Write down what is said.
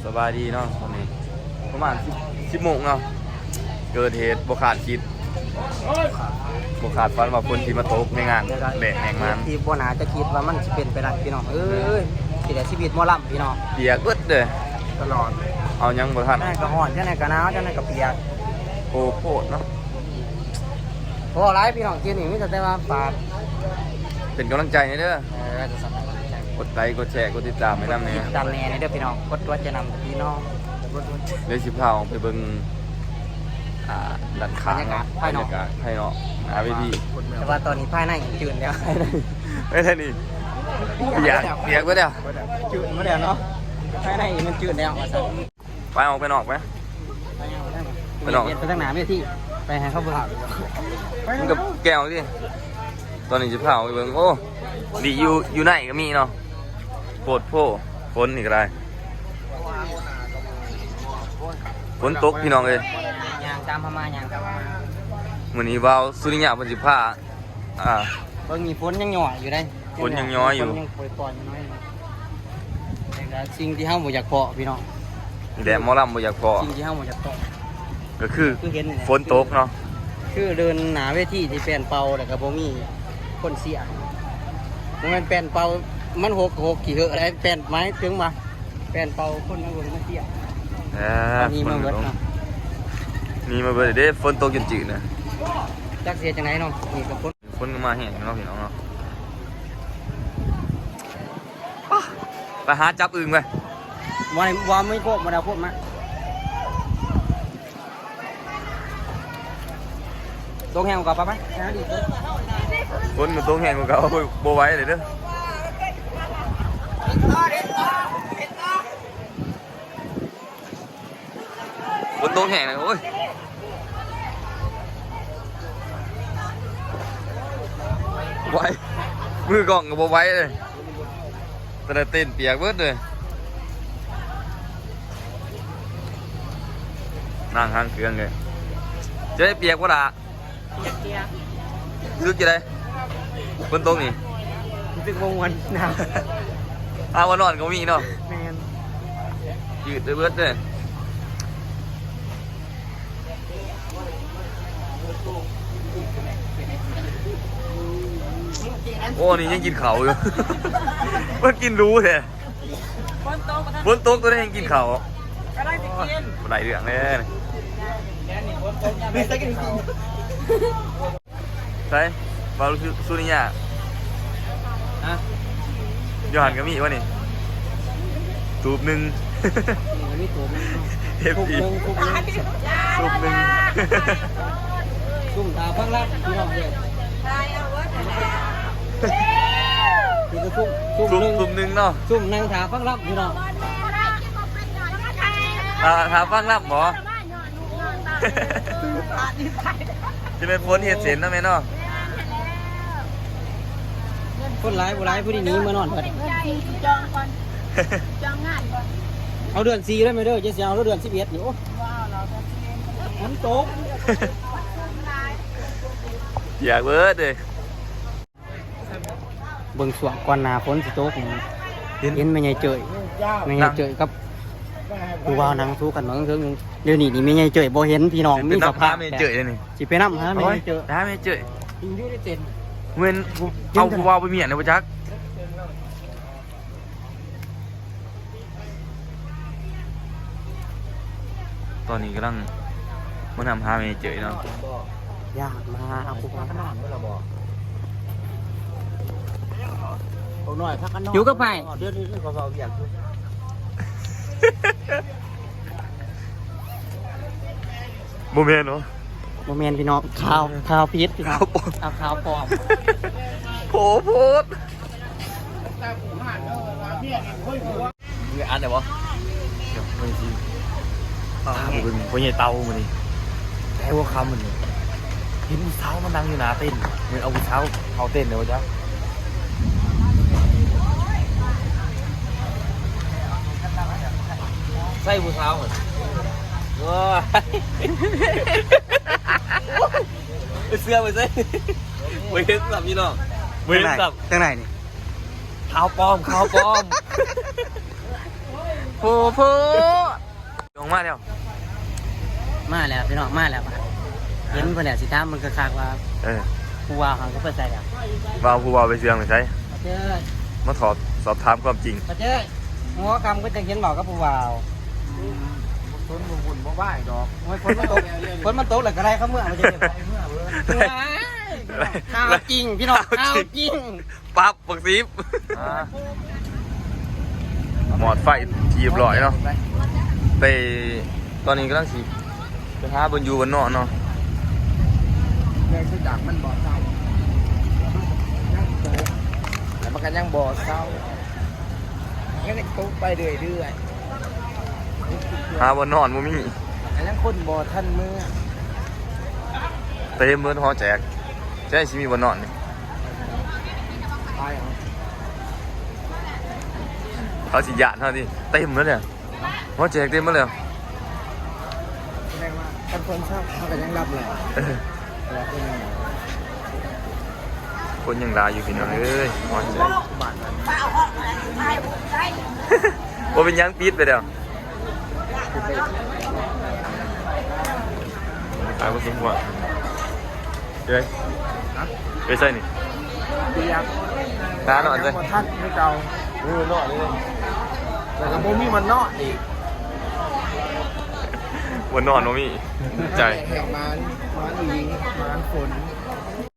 ສະບາຍດີເນາະ ຕອນນີ້ປະມານສິບ ສິບໂມງເນາະ ເກີດເຫດບໍ່ຄາດຄິດ ບໍ່ຄາດຝັນວ່າຝົນຊິມາຕົກໃນງານແລກແຮງມັນ ທີ່ບໍ່ໜ້າຈະຄິດວ່າມັນຊິເປັນໄປໄດ້ພີ່ນ້ອງເອີຍ. ຊິໄດ້ຊີວິດໝໍລຳພີ່ນ້ອງ ປຽກເບິດເດ້ ຕະຫຼອດ ເອົາຫຍັງບໍ່ທັນ ຈັ່ງໃດກໍຮ້ອນ ຈັ່ງໃດກໍໜາວ ຈັ່ງໃດກໍປຽກ ໂອ້ ໂພດເນາະ. ບໍ່ຫຼາຍພີ່ນ້ອງ ຄລິບນີ້ມີແຕ່ວ່າຝາກເປັນກຳລັງໃຈໃຫ້ເດີ ເອີ ກະສັ່ນແຫຼະ ກົດໄລ ກົດແຊ ກົດຕິດຕາມໃຫ້ນຳແດ່ ກົດຕິດຕາມແດ່ເດີພີ່ນ້ອງ ກົດຫົວໃຈນຳພີ່ນ້ອງ. ດຽວຊິພາອອກໄປເບິ່ງ ອ່າ ດ້ານຂ້າງເນາະ ບັນຍາກາດພາຍນອກ ບັນຍາກາດພາຍນອກ ໜ້າເວທີ ແຕ່ວ່າຕອນນີ້ພາຍໃນຈືນແລ້ວ ພາຍໃນນີ້ ປຽກ ປຽກເບິດແລ້ວ ຈືນໝົດແລ້ວເນາະ ພາຍໃນມັນຈືນແລ້ວວ່າຊັ້ນ. ໄປອອກ ໄປນອກໄປ ໄປນອກ ໄປທາງໜ້າເວທີ ໄປໃຫ້ເຂົາເບິ່ງ ມັນກໍແກະອອກຕິ. ຕອນນີ້ຊິພາອອກໄປເບິ່ງ ໂອ້ ນີ້ຢູ່ ຢູ່ໃນກໍມີເນາະ ໂພດໂພ ຝົນນີ້ກໍໄດ້ ຝົນຕົກພີ່ນ້ອງເອີຍ ຍ່າງຕາມເຮົາມາ ຍ່າງຕາມເຮົາມາ. ມື້ນີ້ບ່າວສຸລິຍະເພິ່ນຊິພາ ອ່າ ເບິ່ງນີ້ຝົນຍັງຍ້ອຍຢູ່ເດ້ ຝົນຍັງຍ້ອຍຢູ່ ຝົນຍັງປ່ອຍໆຢູ່ໜ້ອຍໜຶ່ງ. ແຕ່ກໍສິ່ງທີ່ເຮົາບໍ່ຢາກພໍ້ພີ່ນ້ອງ ນີ້ແຫຼະໝໍລຳບໍ່ຢາກພໍ້ ສິ່ງທີ່ເຮົາບໍ່ຢາກພໍ້ກໍຄື ຄືເຫັນນີ້ແຫຼະ ຝົນຕົກເນາະ ຄືເດີ່ນໜ້າເວທີທີ່ແປ້ນເປົ່າ ແລ້ວກໍບໍ່ມີຄົນເຊຍ ບໍ່ແມ່ນແປ້ນເປົ່າ ມັນຫົກ ຫົກຂີ້ເຫື່ອໄດ໋ ແປ້ນ ໝາຍເຖິງວ່າແປ້ນເປົ່າຄົນມາເບິ່ງມາເຊຍ. ອ່າ ມີມາເບິດເນາະ ມີມາເບິດເດ້ ຝົນຕົກຈືນໆນະ ຈັກຊິເຮັດຈັ່ງໃດເນາະ ນີ້ກໍຝົນ ຄົນກໍມາແຮງເນາະພີ່ນ້ອງເນາະ ໄປຫາຈັບອຶ່ງໄປ ວ່າ ວ່າມີພວກ ບໍ່ໄດ້ເອົາພວກມາ ຕົກແຮງກວ່າເກົ່າ ໄປ ໄປຫາດີ ຝົນມັນຕົກແຮງກວ່າເກົ່າ ບໍ່ ບໍ່ໄຫວເລີຍເດີ. ຝົນຕົກແຮງນະ ໂອ້ຍ ໄຫວ ມືກ້ອງກໍບໍ່ໄຫວເລີຍ ແຕ່ລະເຕັ້ນປຽກເບິດເລີຍ ນັ່ງຫາງເຄື່ອງເລີຍ ຈະໄດ້ປຽກບໍ່ລະ? ປຽກ ປຽກ ຮູ້ສຶກຈັ່ງໃດ ຝົນຕົກນີ້? ຮູ້ສຶກບໍ່ມ່ວນ ໜາວ ອາ ບໍ່ນອນກໍມີເນາະ ແມ່ນ ຍືດໄປເບິດເລີຍ. ໂອ້ ນີ້ຍັງກິນເຂົ້າຢູ່ ມັນກິນຫຼູແທ້ ຝົນຕົກ ຝົນຕົກຕົວໃດຍັງກິນເຂົ້າ ກຳລັງຊິກິນ ບໍ່ໄດ້ເລື່ອງເລີຍ. ໃສ ບ່າວສຸ ສຸລິຍະ ຮະ ຢູ່ຫັ້ນກໍມີວະນີ້ ຕູບໜຶ່ງ ນີ້ກໍມີຕູບໜຶ່ງ ເອັຟຊີ ຕູບໜຶ່ງ ຕູບໜຶ່ງ ຊຸ່ມຖ້າຟັງລຳພີ່ນ້ອງເອີຍ ນີ້ກໍຊຸ່ມ ຊຸ່ມໜຶ່ງ ຊຸ່ມໜຶ່ງເນາະ ຊຸ່ມນັ່ງຖ້າຟັງລຳພີ່ນ້ອງ ອ່າ ຖ້າຟັງລຳບໍ? ຈະແມ່ນຝົນເຮັດເສັ້ນເນາະແມ່ເນາະ ຄົນຫຼາຍບໍ່ຫຼາຍ ຜູ້ນີ້ໜີເມືອນອນເບິດ ຈອງກ່ອນ ຈອງງານກ່ອນ ເອົາເດືອນສີ່ເລີຍແມ່ເດີ ຢ່າຊິເອົາເດືອນສິບເອັດນີ້ ໂອ້ ບໍ່ເອົາແລ້ວ ເດືອນສິບເອັດ ຝົນຕົກ ຢາກເບີດເດ້. ເບິ່ງຊ່ວງກ່ອນໜ້າຝົນຊິຕົກນີ້ ເຫັນ ເຫັນແມ່ໃຫຍ່ເຈີ້ຍ ແມ່ໃຫຍ່ເຈີ້ຍກັບຜູ້ບ່າວນັ່ງສູ້ກັນເບິ່ງເທິງ ດຽວນີ້ນີ້ແມ່ໃຫຍ່ເຈີ້ຍບໍ່ເຫັນພີ່ນ້ອງ ມີສະພາບແບບ ຊິໄປນຳຫາແມ່ໃຫຍ່ເຈີ້ຍນີ້ ຊິໄປນຳຫາແມ່ໃຫຍ່ເຈີ້ຍ ໂອ້ຍ ໄປຫາແມ່ໃຫຍ່ເຈີ້ຍ ຢູ່ໃນເຕັນ ແມ່ນ ເອົາຜູ້ບ່າວໄປມ້ຽນແລ້ວບໍ່ຈັກ. ຕອນນີ້ກຳລັງມານຳຫາແມ່ເຈີ້ຍເນາະ ຢາກມາຫາຜູ້ບ່າວ ພວກນ້ອຍພາກັນນອນ ຢູ່ກັບໃຜ? ດຽວນີ້ເຂົາເວົ້າວຽກຢູ່ ບໍ່ແມ່ນເນາະ ບໍ່ແມ່ນພີ່ນ້ອງ ຂ່າວ ຂ່າວຜິດພີ່ນ້ອງ ຂ່າວປອມ ເອົາຂ່າວປອມ ໂອ້ ໂພດ. ມຶງໄດ້ອັດໄດ້ບໍ່? ດຽວມື້ນີ້ຊິພາໄປເບິ່ງພໍ່ໃຫຍ່ເຕົ່າມື້ນີ້ ແຕ່ຫົວຄ່ຳມື້ນີ້ ເຫັນຜູ້ສາວມານັ່ງຢູ່ໜ້າເຕັນ ແມ່ນເອົາຜູ້ສາວເຂົ້າເຕັນແລ້ວບໍ່ຈັກ ໃສ່ຜູ້ສາວຫັ້ນ ໂອ້ຍ ເສື້ອໄປໃສ່ ບໍ່ເຫັນຊ້ຳພີ່ນ້ອງ ບໍ່ເຫັນຊ້ຳ ທາງໃນນີ້ ຂ່າວປອມ ຂ່າວປອມ ໂອ້ໂຫ. ມາແລ້ວ ມາແລ້ວພີ່ນ້ອງ ມາແລ້ວ ເຫັນເພິ່ນແລ້ວ ຊິຖາມເພິ່ນຄັກໆວ່າ ເອີ ຜູ້ວ່າວຫັ້ນກໍໄປໃສແລ້ວ ວ່າຜູ້ວ່າວໄປເຊື່ອງໄປໃສ ປະເຈີດ ມາສອບ ສອບຖາມຄວາມຈິງ ປະເຈີດ ຫົວຄ່ຳກໍຈັ່ງເຫັນເວົ້າກັບຜູ້ວ່າວ ອືມ ຝົນບໍ່ວຸ່ນບໍ່ວາຍດອກ ໂອ້ຍ ຝົນມັນຕົກ ຝົນມັນຕົກແລ້ວກໍໄດ້ເຂົ້າເມືອງ ປະເຈີດ ໄດ້ເມືອງເວີຍ ວ້າຍ ຂ່າວຈິງພີ່ນ້ອງ ຂ່າວຈິງ ປັບ ບັກສິບ ອ່າ ໝອດໄຟທີ່ຮຽບຮ້ອຍເນາະ ໄປ ຕອນນີ້ກຳລັງຊິໄປຫາບ່ອນຢູ່ບ່ອນນອນເນາະ ເນື່ອງຈາກມັນບໍ່ເຊົາ ຍັງຕົກ ແລ້ວມັນກໍຍັງບໍ່ເຊົາ ມັນກໍຍັງຕົກໄປເລື້ອຍໆ ຫາບ່ອນນອນບໍ່ມີ ກໍຍັງຄົນບໍ່ທັນເມືອ ເຕັມເບິດຫໍແຈກ ໃຈຊິມີບ່ອນນອນນີ້ ຕາຍເອົາ ເຂົາຊິຢ້ານເຮົາຕິ ເຕັມເບິດແລ້ວ ຫໍແຈກເຕັມເບິດແລ້ວ ແສດງວ່າຄັນຄົນເຊົາເຮົາກໍຍັງລັບແຫຼະ ເອີ ແຕ່ວ່າຄົນຍັງ ຄົນຍັງຫຼາຍຢູ່ພີ່ນ້ອງເອີຍ ຫົວໃຈ ບໍ່ເປັນຫຍັງ ປິດໄປແລ້ວ ຫຼາຍພໍສົມຄວນ ເອີຍ ຮະ ໄປໃສນີ້ ເປີຍກ ຫານອນໃສ ບໍ່ທັນຄືເກົ່າ ເອີ ນອນເລີຍ ແລ້ວກໍບໍ່ມີບ່ອນນອນອີກ ບ່ອນນອນບໍ່ມີ ໃຈ ແຂກມາ ມາອີ່ຫຼີ ມາຝົນ